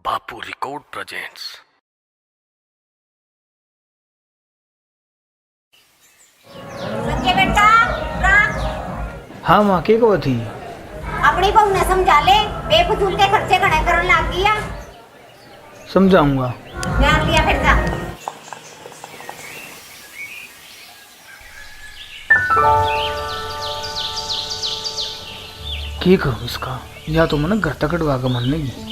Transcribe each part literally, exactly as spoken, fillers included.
बापू record presents. Sanjay बेटा, राख। हाँ माँ, के कहो थी? अपनी बहू ने समझा ले, बेफजूल के खर्चे घणे करन लाग गई है। समझाऊंगा। ध्यान लिया फिर जा। के करूँ इसका, या तो मने घर तक कटवा के मन लेगी।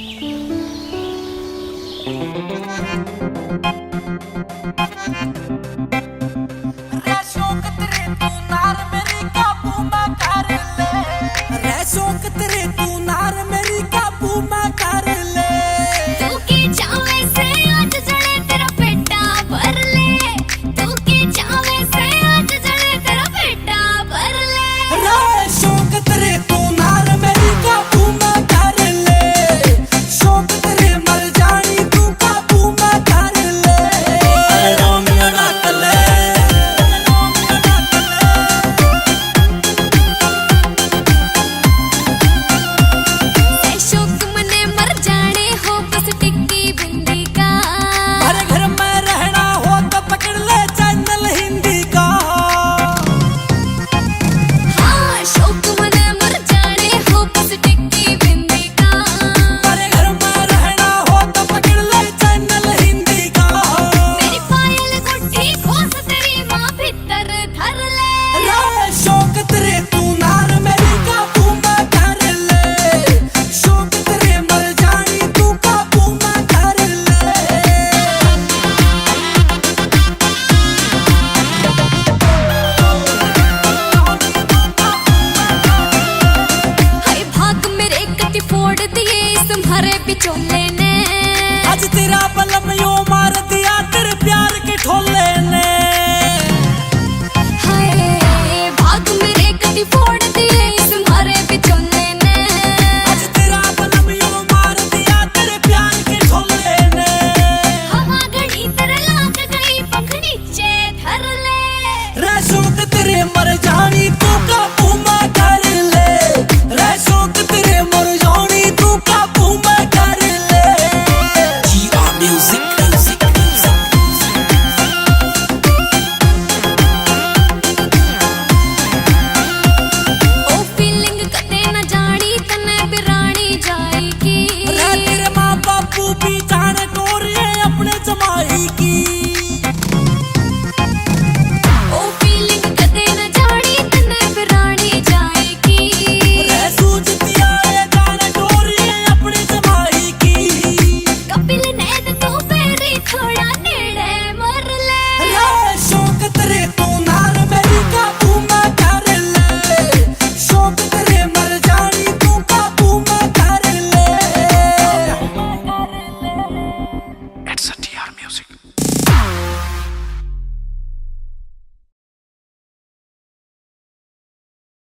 रे शौक तेरे तू नार मेरी काबू में कर ले। रे शौक तेरे तू नार मेरी काबू में कर ले। तू के चावे से आज जले तेरा पेटा भर ले। तू के चावे से आज जले तेरा पेटा भर ले। रे शौक तेरे तू नार मेरी काबू में कर ले। शौक तेरे मर जानी तू काबू में कर ले। अरे रोमियो ना तले, रोमियो ना तले। शौक मने मर जाने हो बस टिक्की बिंदी का। अरे घर में रहना हो तो पकड़ ले चैनल हिंदी का। हाँ, शौक मने मर जाने हो बस टिक्की बिंदी का। अरे घर में रहना हो तो पकड़ ले चैनल हिंदी का। मेरी पायल गुट्ठी खोस तेरी माँ भीतर धर ले। रे शौक तेरे तू नार मेरी काबू में कर ले। शौक तेरे मर जानी तू काबू में कर ले। हाय भाग मेरे कति फोड़ दिए इस म्हारे बिचोले ने। आज तेरा बलम यो मार दिया तेरे प्यार के ठोले ने।